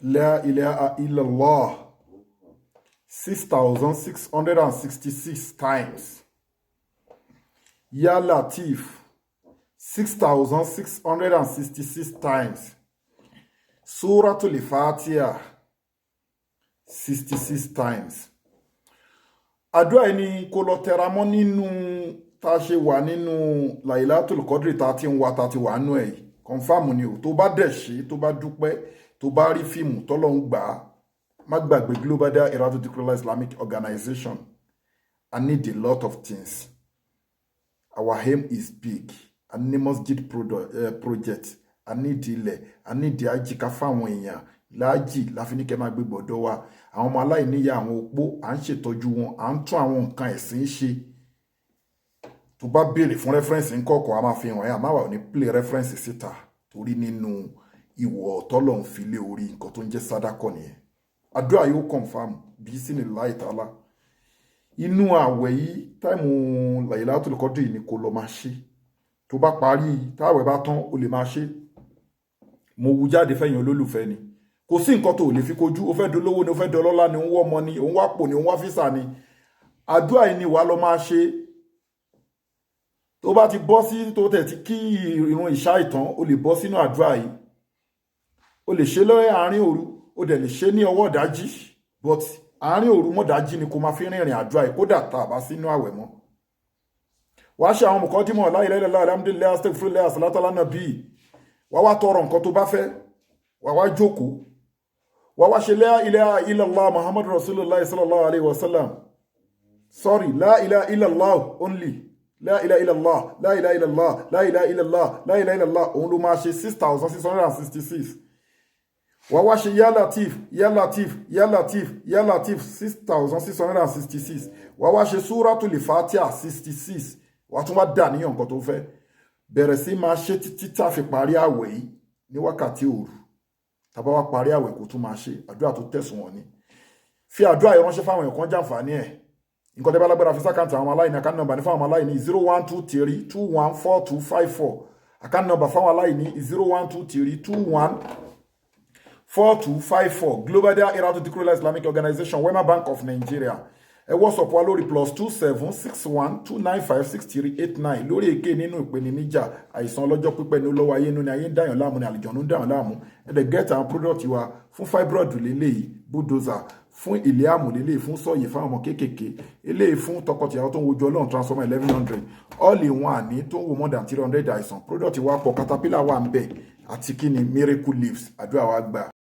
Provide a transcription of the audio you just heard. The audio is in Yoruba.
La ilaha illallah 6,666 times. Ya Latif 6,666 times. Suratul Fatiha 66 times. Àdúrà yìí ni kó lọ tẹra mọ́ nínú tá a ṣe wà nínú Lailatul Qadri, tá a ti ń wa, tá a ti wà nínú ẹ̀ yìí. Confirm ni o. Tó bá dẹ̀ ṣe, tó bá dúpẹ́, tó bá rí fíìmù tọ́lọ́hún gbà á, má gbàgbé Global Dahiratu Dhikrlahi Islamic Organization. I need a lot of things. Our aim is big. A ní masjid project, a need ilẹ̀, a need àjìká fáwọn èèyàn láàjì láfi ní kẹ́ máa gbé gbọ́dọ̀ wa. Àwọn ọmọ aláìníyá, àwọn opó, à ń ṣètọ́jú wọn, à ń tún àwọn nǹkan ẹ̀sìn ṣe. Tó bá béèrè fún reference ńkọ̀kọ̀, a máa fi hàn ẹ́, àmọ́ àwa ò ní play reference síta, torí nínú ìwọ̀ tọ́lọ̀ ń fi lé orí nǹkan tó ń jẹ́ sádàkọ̀ nìyẹn. Àdúrà yóò confirm bí sínú láì tààlà. Inú àwẹ̀ yìí, time Lailatul Qadri ni kò lọ máa ṣe. Tó bá parí, táwẹ̀ bá tán, ó lè máa ṣe. Mo wu jáde fẹ́yìn olólùfẹ́ ni. Kò sí nǹkan tó lè fi kojú. Ó fẹ́ dolówó ni, ó fẹ́ dọlọ́lá ni, ó ń wọ́ ọmọ ni, ó ń wá pò ni, ó ń wá visa ni, àdúrà yìí ni wàá lọ máa ṣe. Tó bá ti bọ́ sí, tó tẹ̀ ti kí ìrun ìṣá ìtàn, ó lè bọ́ sínú àdúrà yìí. Ó lè ṣe lọ́rẹ́ àárín òru, ó dẹ̀ lè ṣe ní ọwọ́ ìdájí, but àárín òru mọ́dájí ni kó máa fi rìnrìn àdúrà yìí, kódà tá a bá sínú àwẹ̀ mọ́. Wàá ṣe àwọn mọ̀kọ́dímọ̀: la ilaha illallah, alhamdulillah, astaghfirullah, salatu ala nabi. Wàá wá tọrọ nǹkan tó bá fẹ́, wàá wá jókòó, wàá wá ṣe la ilaha illallah Muhammadu rasulullah sallallahu alayhi wa sallam. Sorry, la ilaha illallah only. La ilaha illallah, la ilaha illallah, la ilaha illallah, la ilaha illallah. Òun ló máa ṣe 6,666. Wàá wá ṣe Ya Latif, Ya Latif, Ya Latif, Ya Latif 6,666. Wàá wá ṣe Suratul Fatiha 66. Wàá tún wá dà níyàn nǹkan tó fẹ́. Bẹ̀rẹ̀ sí máa ṣe títí tá a fi parí àwẹ̀ yìí ní wákàtí òru. Tá bá wá parí àwẹ̀, kó tún máa ṣe. Àdúrà tó tẹ̀sùn wọn ni. Fi àdúrà yìí ránṣẹ́ fáwọn èèyàn kan jàǹfààní ẹ̀. Nǹkan tẹ́ bá lágbára, fi sí account àwọn aláìní. Account number ní fáwọn aláìní: 0123214254. Account number fáwọn aláìní: 0123214254. Global Dahiratu Dhikrlahi Islamic Organization, Wema Bank of Nigeria. Ẹ WhatsApp wa lórí +2761 295 6389. Lórí èké nínú ìpèníjà àìsàn ọlọ́jọ́ pípẹ́ ní olówó ayé inú ni, ayé ń dàyàn láàmú ni, àlìjọ̀nù ń dàyàn láàmú. Ẹ dẹ̀ get àwọn product wa. Fún fibroid lélẹ́yìí, bulldozer fún ilé àmù lélẹ́yìí, fún sọ̀yì fáwọn ọmọ kéékèèké eléyìí, fún tọkọtìyàwó tó ń wojú Ọlọ́run, transformer 1100, all in one ní tó ń wo more than 300 àìsàn. Product wa pọ̀. Caterpillar wà ń bẹ̀ àti kí ni, miracle leaves. Àdúrà wa gbà.